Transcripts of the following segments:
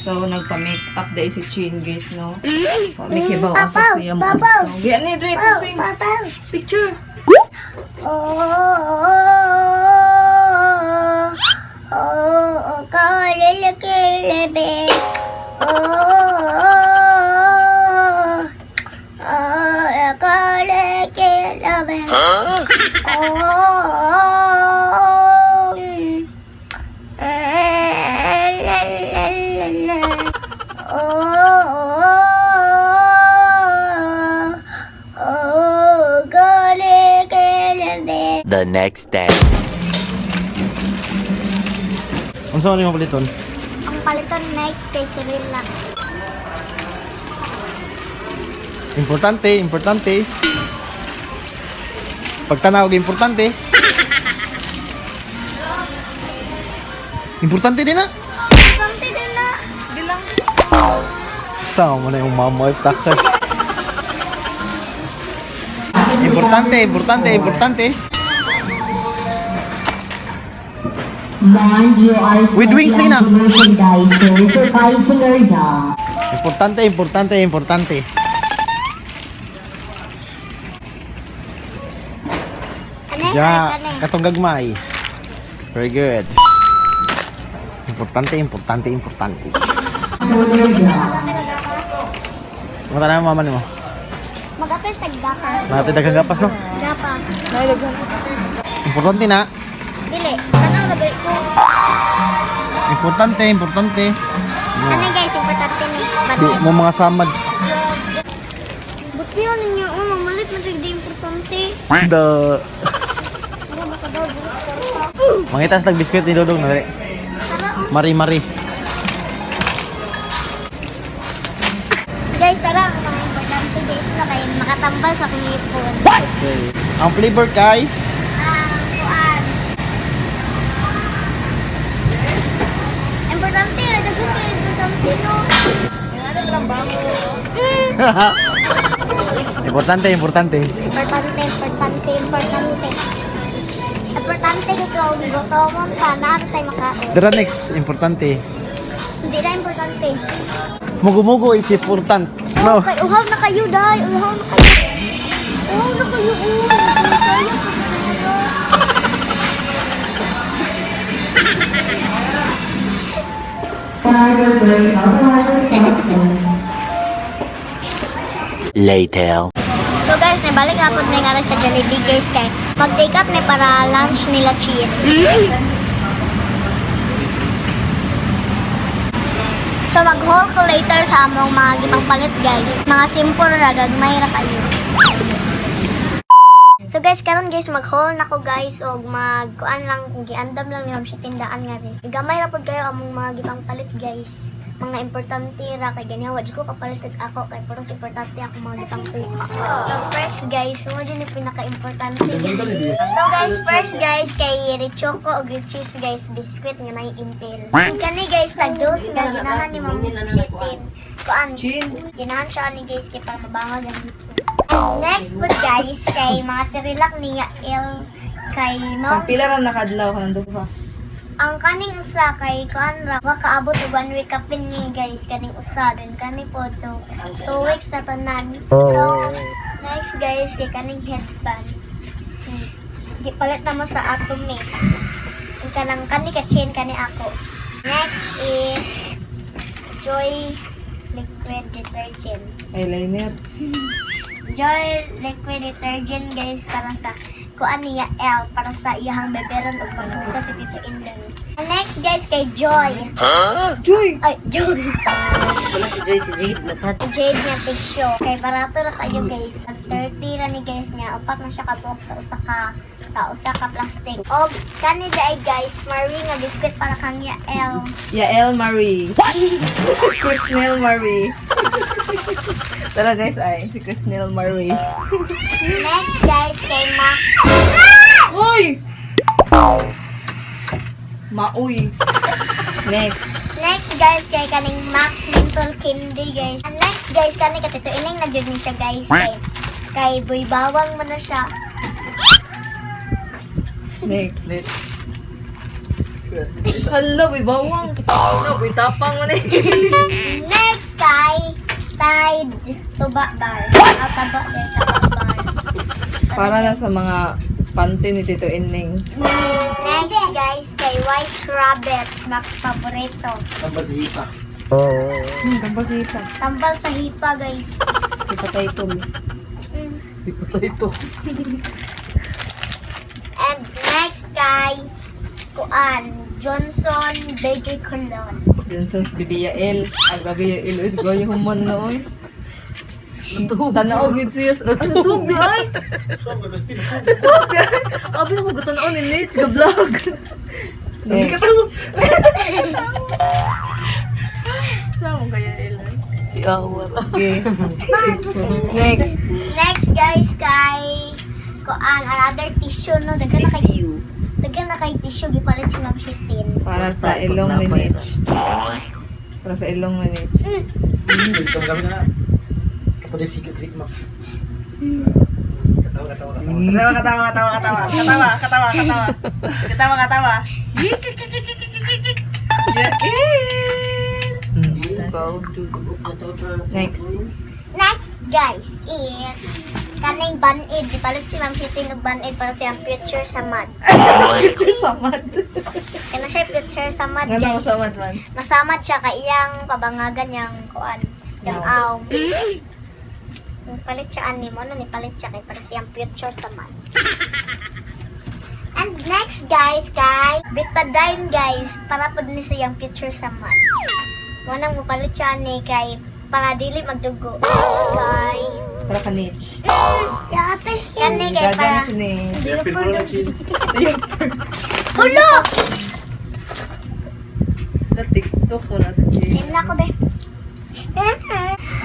So, nagpa-make up dahil si Chin, guys, no? Wa may kibaw asa siya mo. Giyan ni Dre, pusing. Picture. Oh, oh, oh, oh, oh, eh, la, la, la, la. Oh, gole, gole, be. The next day. Unsa man imong paliton? Ang paliton next kay Cyril lang. Importante, importante. Pagtanaw og importante. Importante din na. Importante din na. Bilang. Sama mo na yung mama if taksa. Importante, importante, importante. Mind you are With wings din na. merchandisers or na. Importante, importante, importante. Ano? Ja, Ano? katong gagmay. Very good. Importante, importante, importante. Mata na mama nimo. Mag-apel tag gapas. Natin daghang gapas, no? Gapas. Importante na. Dili, tanaw na gani ko. Importante, importante. Ano guys, importante ni. Di mo mga samad. Buti yun ninyo, oh, mamalit man siya di importante. The Ano ba ka daw, Mangita sa biskwit ni Dodong na dali. Tara, oh. Mari mari. Guys, tara, ang mga importante guys na kay makatambal sa akong ipon. Okay. Ang flavor kay Ah, kuan. Importante, daghan kay importante no. Ano lang ba? Importante, importante. Importante, importante, importante. Importante kay kung gutomon ta, naa tayo makaon. Dara next, importante. Hindi na importante. Mugo-mugo is important. No. Okay, uhaw na kayo, day. Uhaw na kayo. Uhaw na kayo, uy. Sinasayang ko sa inyo. Later. So guys, nabalik na po na nga sa Jollibee guys kay mag-take out may para lunch nila Chin. So mag-haul ko later sa among mga gipangpalit guys. Mga simple ra gagmay ra kayo. So guys, karon guys mag-haul na ko guys og mag kuan lang giandam lang ni Ma'am siya tindaan nga rin. Gamay ra pud kayo among mga gipangpalit guys. Mga importante ra kay ganyan wa jud ko kapalit og ako kay puros importante ako mga gipangkuha. So first guys, mo jud ni pinaka-importante. So guys, first guys kay Richoco og Richeese guys biscuit nga nay impel. Kani guys tag dos nga ginahan ni Ma'am Chitin. Kuan Chin. ginahan siya ni guys kay para mabangag ang ipon. Next po guys, kay mga Cerilac ni Yael kay Pang no pila ra nakadlaw kanang duha. ang kaning usa kay kuan ra wa kaabot og one week kapin ni guys kaning usa then kani pod, so 2 weeks na tanan. So next guys kay kaning headband. Gipalit na mo sa atom eh. Ang kanang kani ka chain kani ako. Next is Joy liquid detergent. Eyeliner. Joy liquid detergent guys para sa kuan niya L para sa iyahang beberon ug paghugas si Tito Indeng. And next guys kay Joy. Joy! Ay, Joy. Wala si Joy, si Jade, lasat. Jade nga tissue. Kay barato ra kayo guys. Tag 30 ra ni guys niya. Upat na siya ka buok sa usa ka plastic. Og kani ay guys, Marie nga biscuit para kang Yael. Yael Marie. Chrisnel Marie. Tara guys ay, si Chrisnel Marie. Next guys kay Max. Uy! Mauy. Next. Next guys kay kaning Max Menthol Candy guys. And next guys kani ka Tito Ining na jud ni siya guys kay Boy Bawang mo na siya. Next. Next. Hala, may bawang. No, may tapang man eh. Next kay Tide Tuba Bar. Ah, taba eh, taba bar. Para na sa mga panty ni Tito Ining. Next guys kay White Rabbit, na paborito. Tambal sa hipa. Tambal sa hipa. Tambal sa hipa guys. Hepatitis. Hipa ito. And next kay Kuan Johnson Baby Cologne. Johnson's Bibia L. Ay, Bibia L. Uy, goy human na, oy. Tanaw, gid siya. Natug di ay. Natug di ay. Abi na ko tanaw ni Nitch ga vlog. Next. Sa mo kaya L? Si Awar. Okay. Next. Next guys kay Kuan another tissue no, daghan na kay daghan na kay tissue gipalit si Ma'am Shitin. Para sa ilong ni Nitch. Para sa ilong ni Nitch. Ito kami na. Kapag sikag sigma. Katawa, katawa, katawa. Katawa, katawa, katawa, katawa. Katawa, katawa, katawa. Katawa, katawa. Next. Next guys is kaning banid gipalit si Ma'am Shitin og banid para sa iyang future sa mad. Picture samad. Kana siya future sa mad Nga guys. na samad man. Masamad siya kay iyang pabangagan yang kuan, yang aw. Palit siya ani mo na nipalit siya kay para siyang future sa man. And next guys kay Betadine guys para pud ni siyang future sa man. Mo nang mopalit siya ani kay para dili magdugo. Next kay Para ka Nitch. Kani kay Gaga para na si Nitch. Hulo! Na TikTok mo na sa Chin. Tingnan ko be.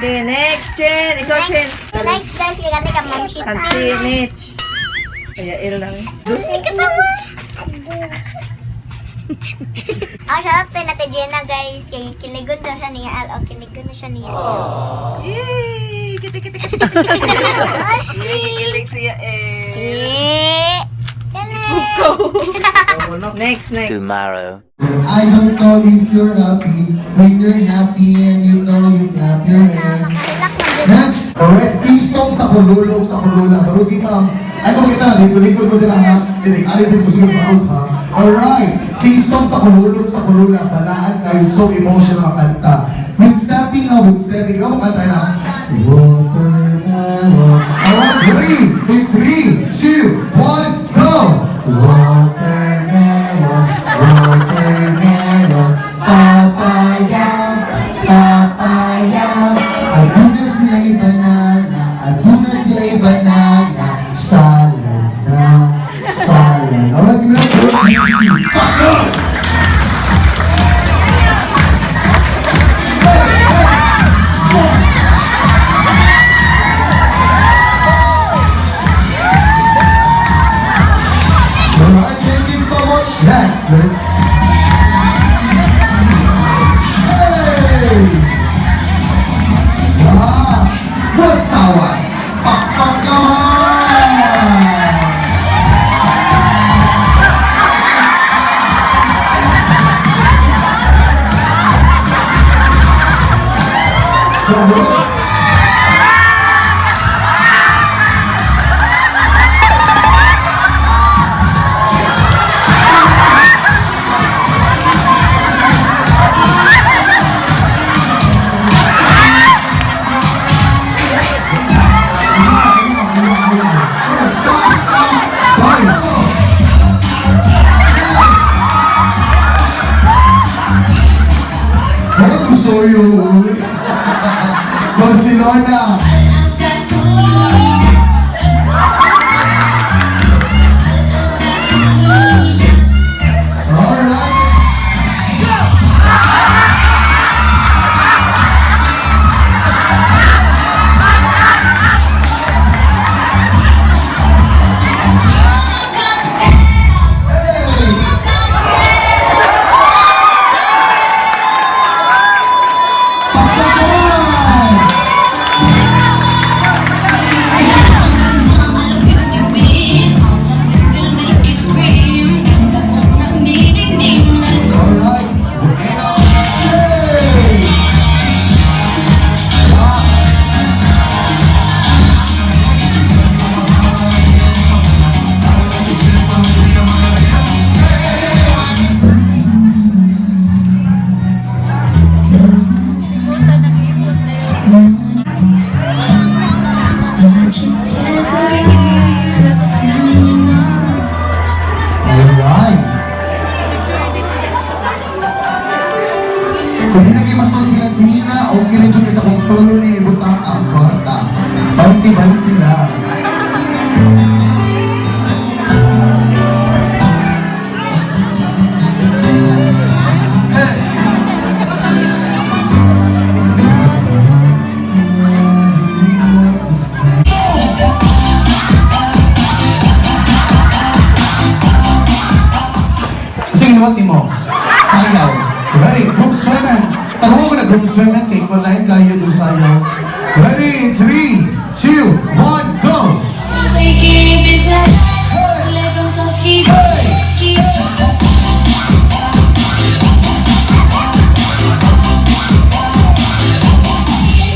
Okay, next, Chin. Ikaw, Chin. Next guys kay kani ka Ma'am Shita. At si Nitch. Kaya il lang. Ay, katawa! Oh, shout out kay Nate Jenna guys. Kay kiligon daw siya niya. O, kiligon na siya niya. Yay! Kiti, kiti, kiti. Kilig siya eh. Eh! Chale! Next, next. Tomorrow. I don't know if you're happy when you're happy and you know you clap your hands. Makahilak man din. Next, alright, team song sa kululog sa kulula. Barugi ma'am. Ay, kung kita, likod-likod mo din ha. Dinig, ari din ko siguro barug ha. Alright, team song sa kululog sa kulula. Balaan kayo, so emotional ang kanta. With stepping ha, with stepping. Ikaw kanta na. Watermelon. Alright, ready? In 3, 2, 1, go! Watermelon, watermelon, papaya, papaya. Aduna sila'y banana, aduna sila'y banana, salad na, salad. Alright, give it up for Fuck! Alright, thank you so much. Next, let's. Hey! Wow! Wasawas! Pakpak naman! Stop! Stop! Stop! Bakit gusto yun? Barcelona! Alright! Hey! Pakpakan! dili masol sila sinina, okay na dyan sa kung tulo ni ibutang ang kwarta. 20-20 lang. Hey! Sige, hiwat mo. Sayaw. Ready, groomswomen. Tarungan ko na groomswomen kay kung lain kayo yung sayaw. Ready, 3, 2, 1, go! Hey! Hey!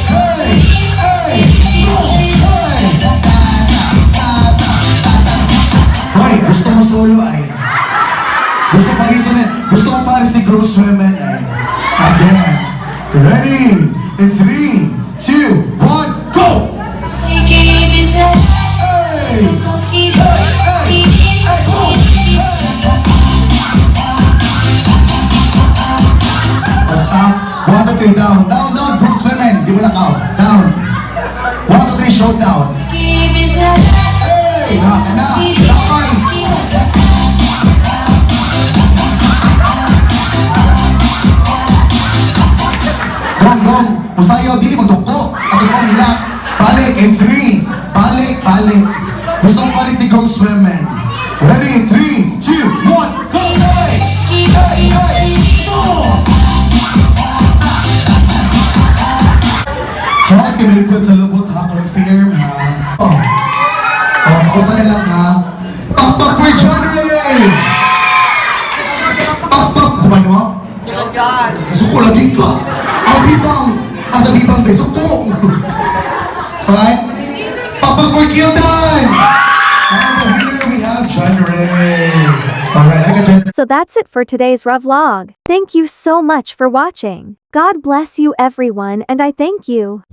Hey! Hey! Hey! Hoy, gusto mo solo ay. Gusto paris na, gusto mo paris ni groomswomen ay. Again. Ready? In 3, 2, 1, go! Hey! Hey! Hey! Hey! Basta, 1, 2, 3, down. Down, down, groomswomen. Di mo lakaw. Down. 1, 2, 3, showdown. Hey! Nasa na. Lakay. Dong, dong. Musayo, dili magduko. Ato pa nila. Balik in 3. Balik, balik. Gusto mo paris ni groomswomen. Ready? 3, 2, 1, go! Hey! Hey! Hey! Go! Ha, tinikod sa lubot ha, confirm ha. Oh. Oh, kausa na lang ha. Pakpak for John Ray! Pakpak! Sabay mo? Suko lagi ka. Ang bibang. Asa bibang tayo. Suko. Right? Pakpak for Kildan! And the winner we have John Ray. Alright, I got John. So that's it for today's vlog. Thank you so much for watching. God bless you everyone, and I thank you.